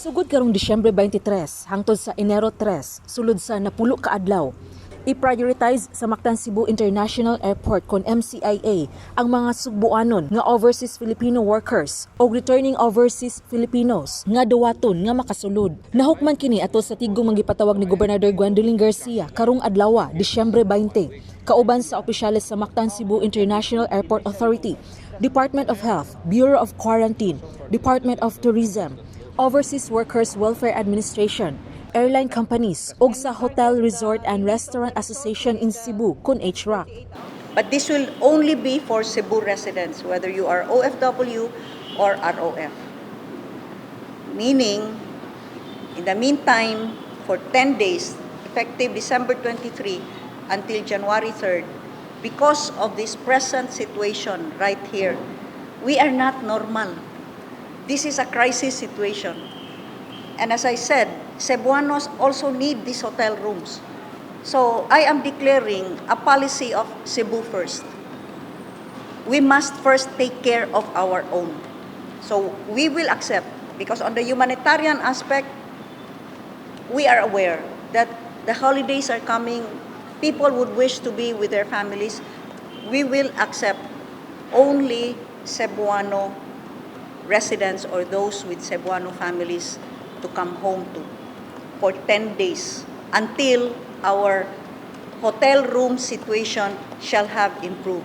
Sugod karong Disyembre 23 hangtod sa Enero 3, sulod sa 10 ka adlaw, i-prioritize sa Mactan Cebu International Airport kon MCIA ang mga Sugbuanon nga overseas Filipino workers o returning overseas Filipinos nga duwaton nga makasulod. Nahukman kini atol sa tigong manggipatawag ni Gobernador Gwendolyn Garcia karong adlaw, Disyembre 20, kauban sa opisyales sa Mactan Cebu International Airport Authority, Department of Health, Bureau of Quarantine, Department of Tourism, Overseas Workers Welfare Administration, airline companies ug sa Hotel, Resort and Restaurant Association in Cebu kun HRAC. But this will only be for Cebu residents, whether you are OFW or ROF. Meaning, in the meantime, for 10 days, effective December 23 until January 3rd, because of this present situation right here, we are not normal. This is a crisis situation. And as I said, Cebuanos also need these hotel rooms. So I am declaring a policy of Cebu first. We must first take care of our own. So we will accept, because on the humanitarian aspect, we are aware that the holidays are coming. People would wish to be with their families. We will accept only Cebuano residents or those with Cebuano families to come home to for 10 days until our hotel room situation shall have improved.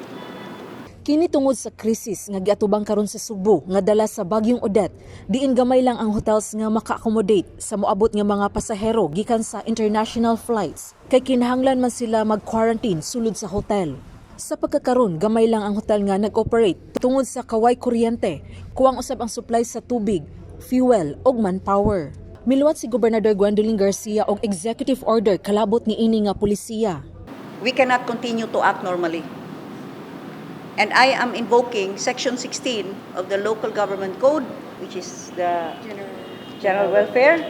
Kini tungod sa krisis nga giatubang karon sa Sugbo nga dala sa Bagyong Odette, diin gamay lang ang hotels nga maka-accommodate sa moabot nga mga pasahero gikan sa international flights kay kinahanglan man sila mag-quarantine sulod sa hotel. Sa pagkakaron, gamay lang ang hotel nga nag-operate tungod sa kaway kuryente, kuwang usab ang supply sa tubig, fuel ug manpower. Miluwat si Gobernador Gwendolyn Garcia og executive order kalabot ni ini nga polisiya. We cannot continue to act normally. And I am invoking Section 16 of the Local Government Code, which is the General Welfare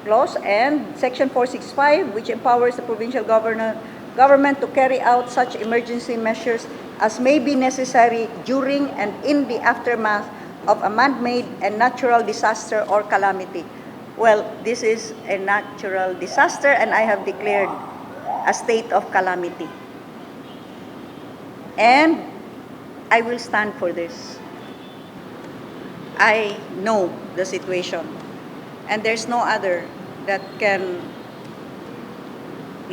Clause, and Section 465, which empowers the provincial government to carry out such emergency measures as may be necessary during and in the aftermath of a man-made and natural disaster or calamity. Well, this is a natural disaster, and I have declared a state of calamity. And I will stand for this. I know the situation. And there's no other that can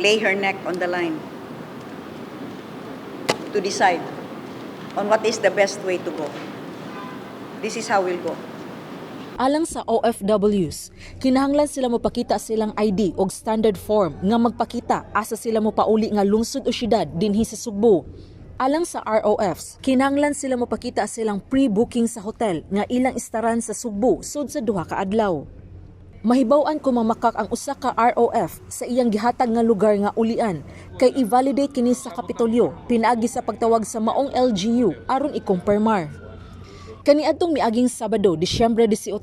lay her neck on the line to decide on what is the best way to go. This is how we'll go. Alang sa OFWs, kinahanglan sila mopakita silang ID og standard form nga magpakita asa sila mopauli nga lungsod o syudad dinhi sa Sugbo. Alang sa ROFs, kinahanglan sila mopakita silang pre-booking sa hotel nga ilang istaran sa Sugbo sud sa 2 ka adlaw. Mahibaw-an kung mamakak ang usa ka ROF sa iyang gihatag nga lugar nga ulian kay i-validate kini sa Kapitolyo pinaagi sa pagtawag sa maong LGU aron ikumpirmar. Kaniadtong miaging Sabado, Disyembre 18,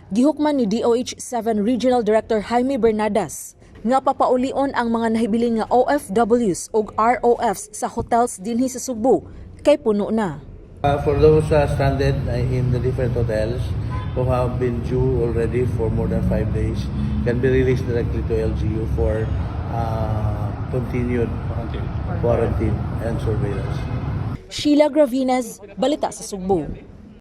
gihukman ni DOH 7 Regional Director Jaime Bernadas nga papaulion ang mga nahibilin nga OFWs ug ROFs sa hotels dinhi sa Sugbo kay puno na. For those stranded in the different hotels who have been due already for more than 5 days, can be released directly to LGU for continued quarantine and surveillance. Sheila Gravines, Balita sa Sugbo.